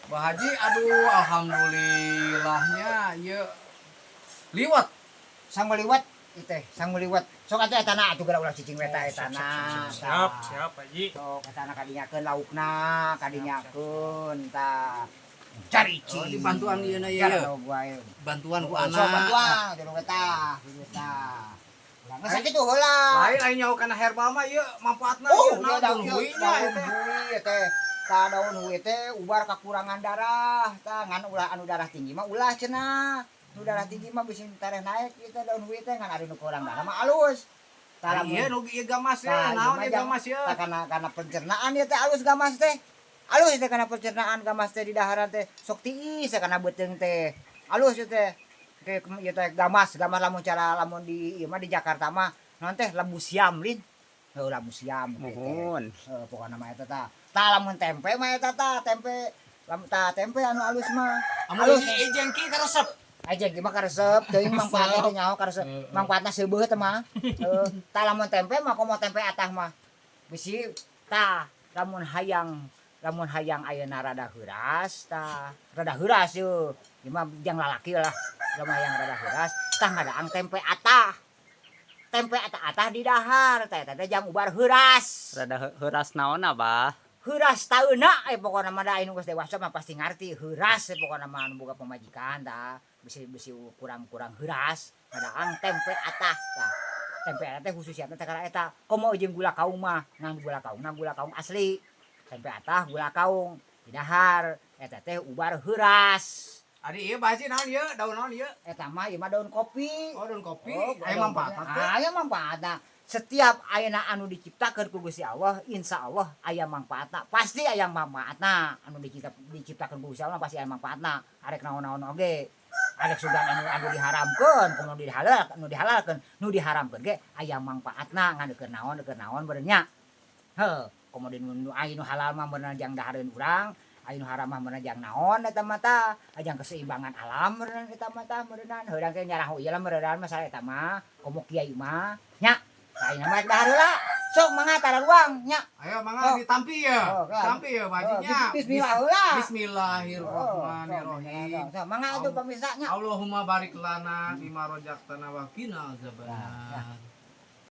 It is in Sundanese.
Bah Haji, aduh, alhamdulillahnya ieu liwet. Sangu liwet ieu teh, sangu liwet. Sok atuh etana atuh, geura ulah cicing we tah etana. Siap, siap, Haji. Sok etana kadinyakeun laukna, kadinyakeun tah. Cari. Oh, dibantuan ieu na ieu. Wae. Bantuan ku Oh, anak. sok bantuan jero eta, kitu tah. Ulah geus sakitu heula. Lain aing nyaho kana herbal mah ieu manfaatna Oh, ieu ieu naon daun hui nya daun ieu teh. Hui teh. Tah, daun hui teh ubar kakurangan darah. Tah, ngan ulah anu darah tinggi mah ulah cenah. Nu darah tinggi mah bisa tareh naik ieu teh daun hui teh, ngan ari nu kurang darah mah alus. Tah, Iya lamun nu ieu gamas tah, ya, ieu naon mah ieu gamas ya? Tah, kana pencernaan ieu teh alus gamas teh. Alus teh kana pencernaan gamas teh, di daharan teh sok tiis teh kana beuteung teh. Alus ieu teh. Ke ieu teh gamas, gamas lamun cara lamun di ieu mah di Jakarta mah naon teh, labu siam lin. Heuh, labu siam teh. Muhun. Heuh, pokona mah eta tah. Tah, lamun tempe mah eta tah, tempe lamun tah tempe anu alus mah. Amun Alus. ieu jengki karesep. Aja gimana karesep teuing mangfaatna teh nyaho karesep. Mangfaatna seubeuh teh mah. Heuh, tah lamun tempe mah komo tempe atah mah. Bisi tah lamun hayang ayeuna rada heuras tah, rada heuras yeuh. Ieu mah jang lalaki lah. Lamun hayang rada heuras tah ngadaang tempe atah. Tempe atah atah di dahar tah eta teh jang ubar heuras. Rada heuras naon, Abah? Heuras taeuna pokona mah, da anu geus dewasa mah pasti ngarti heuras pokona mah anu boga pamajikan tah bisi bisi kurang-kurang heuras ngadaang tempe atah tah. Tempe atah teh khususnya teh kana eta, komo jeung gula kaung mah, ngan gula kaungna gula kaung asli. Tempe atah gula kaung didahar eta teh ubar heuras. Adi ieu Bah Haji naon ieu? Daun naon ieu? Eta mah ieu mah daun kopi. Oh, daun kopi. Oh, Aya manfaatna teh. Aya manfaatna. Setiap ayeuna anu diciptakeun ku Gusti Allah, insya Allah aya manfaatna. Pasti aya manfaatna. Anu diciptakeun ku Gusti Allah pasti aya manfaatna. Arek naon-naon oge. Arek sugan anu anu diharamkeun, komo dihalal, anu dihalalkeun, nu diharamkeun ge aya manfaatna, ngan keur naon keur naon beureun nya. Heuh, komo di nu aya nu halal mah beunang jang dahareun urang, aya nu haram mah beunang jang naon eta mah tah, jang keseimbangan alam meureun eta mah tah meureunan. Heurang ge nyaraho ieu lah meureunana masalah eta mah, komo kiai mah nya. Tah, ayeuna mah dahar heula. Sok mangga tararuang nya. Ayo mangga Oh. ditampi ya. Oh, kan. Tampi ya bajunya. Oh, bismillah heula. Bismillahirrahmanirrahim. Oh, sok, mangga atuh pemirsa nya. Allahumma barik lana fima rozaqtana wa qina azabannar.